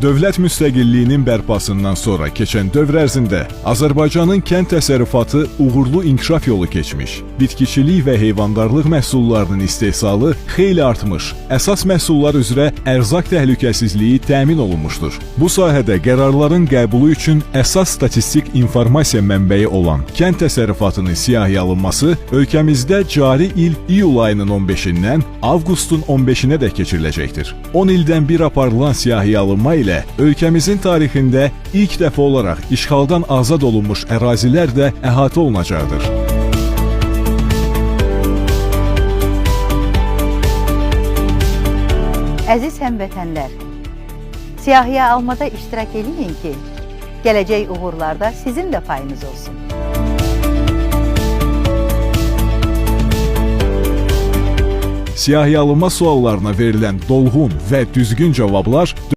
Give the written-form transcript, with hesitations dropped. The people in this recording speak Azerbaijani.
Dövlət müstəqilliyinin bərpasından sonra keçən dövr ərzində Azərbaycanın kənd təsərrüfatı uğurlu inkişaf yolu keçmiş, bitkiçilik və heyvandarlıq məhsullarının istehsalı xeyli artmış, əsas məhsullar üzrə ərzaq təhlükəsizliyi təmin olunmuşdur. Bu sahədə qərarların qəbulu üçün əsas statistik informasiya mənbəyi olan kənd təsərrüfatının siyahıya alınması ölkəmizdə cari il iyul ayının 15-dən avqustun 15-inədək keçiriləcəkdir. 10 ildən bir aparılan siyahıya alınma ilə ölkəmizin tarixində ilk dəfə olaraq işğaldan azad olunmuş ərazilər də əhatə olunacaqdır. Əziz həmvətənlər, siyahıya almada iştirak eləyin ki, gələcək uğurlarda sizin də payınız olsun. Siyahıya alınma suallarına verilən dolğun və düzgün cavablar